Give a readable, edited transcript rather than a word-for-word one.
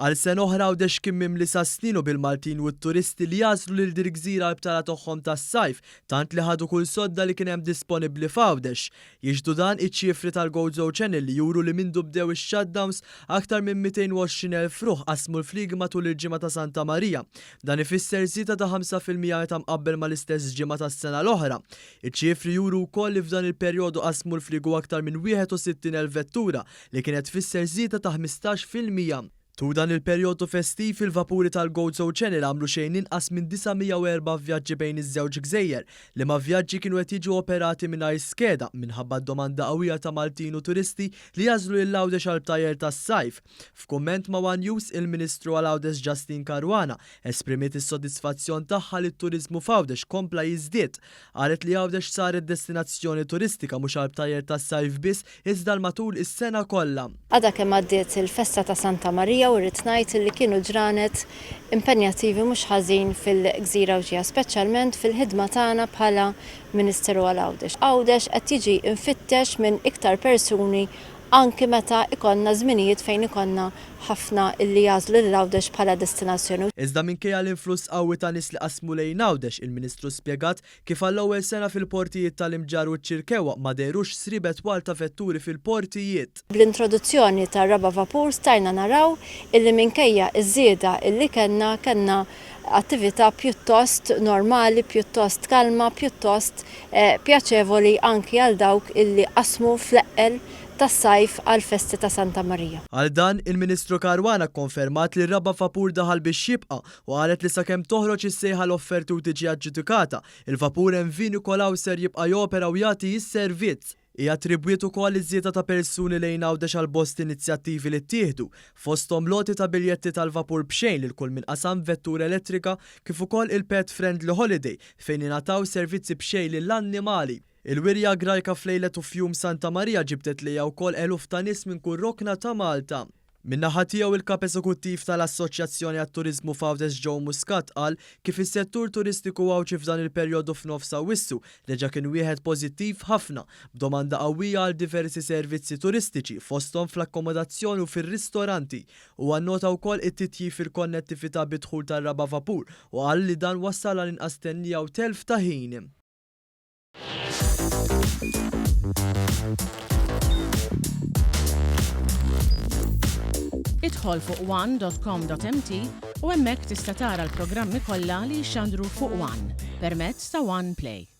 Għal sena oħra Għawdex kien mimli sa sninu bil-Maltin u t-turisti li għażlu lil dil-gżira għall-btala tagħhom tas-sajf, tant li ħadu kull sodda li kien hemm disponibbli f'Għawdex. Jixhdu dan iċ-ċifri tal-Gozo Channel li juru li mindu bdew ix-shutdowns, aktar minn 220,000 ruħ qasmu l-fliegi matul il-ġimgħa ta' Santa Marija. Dan ifisser żieda ta' 5% meta mqabbel mal-istess ġimgħa tas-sena l-oħra. Iċ-ċifri juru wkoll li f'dan il-perjodu qasmu l-fliegu aktar minn 61,000 vettura, li kienet tfisser żieda ta' 15%. Tul dan il-perjodu festiv, il-vapuri tal-Gozo Channel għamlu xejn inqas minn 904 vjaġġi bejn iż-żewġ gżejjer, liema vjaġġi kienu qed jiġu operati mingħajr skeda minħabba d-domanda qawwija ta' Maltin u turisti li jagħżlu lil Għawdex għall-btajjel tas-sajf. F'kumment ma' one News, il-Ministru għal Għawdex Justyne Caruana esprimiet is-sodisfazzjon tagħha li t-turiżmu f'Għawdex kompla jiżdied. Qalet li Għawdex saret destinazzjoni turistika mhux għall-btajjel tas-sajf biss iżda għal matul is-sena kollha. Għadha kemm għaddiet il-festa ta' Santa Marija u rrid ngħid li kienu ġranet impenjattivi mhux ħażin fil-Gżira Għawdxija, speċjalment fil-ħidma tagħna bħala Ministeru għal Għawdex. Għawdex qed jiġi mfittex minn iktar persuni anki meta jkollna żminijiet fejn ikollna ħafna illi jagħżlu lil Għawdex bħala destinazzjoni. Iżda minkejja l-influss qawwi ta' nies li qasmu lejn Għawdex, il-Ministru spjegat Kif għall-ewwel sena fil-portijiet tal-Imġarr u ċ-Ċirkewwa ma dehruxx sriebet twal ta' vetturi fil-portijiet. Bl-introduzzjoni tar-raba' vapur stajna naraw illi minkejja ż-żieda illi kellna, kellna attività pjuttost normali, pjuttost kalma, pjuttost pjaċevoli anki għal dawk illi qasmu fl-eqqel tas-sajf għall-festi ta' Santa Marija. Għal dan, il-Ministru Caruana kkonfermat li r-raba' vapur daħal biex jibqa' u qalet li sakemm toħroġ is-sejħa l-offerti u tiġi aġġudikata, il-vapur MV Nikolaou ser jibqa' jopera u jagħti s-servizz. Hi attribwiet ukoll iż-żieda ta' persuni lejn Għawdex għal bosta inizjattivi li ttieħdu, fosthom l-għoti ta' biljetti tal-vapur b'xejn lil kull min qasam b'vettura elettrika kif ukoll il-Pet Friendly Holiday fejn ingħataw servizzi b'xejn lill-annimali. Il-wirja Grajka f'lejlet u f'jum Santa Marija ġibdet lejha wkoll eluf ta' nies minn kull rokna ta' Malta. Min-naħa tiegħu il-Kap Eżekuttiv tal-Assoċjazzjoni għat-Turiżmu f'Għawdex Joe Muscat qal kif is-settur turistiku Għawdxi f'dan il-perjodu f'nofs Awwissu reġa' kien wieħed pożittiv ħafna, b'domanda qawwija għal diversi servizzi turistiċi fosthom fl-akkomodazzjoni u fir-ristoranti. Huwa nnota wkoll it-titjib fil-konnettività bid-dħul tar-raba' vapur u qal li dan wassal għal inqas stennija u telf ta' ħin. Idħol fuq one.com.mt u hemmhekk tista' tara l-programmi kollha li jixxandru fuq One permezz ta' One Play.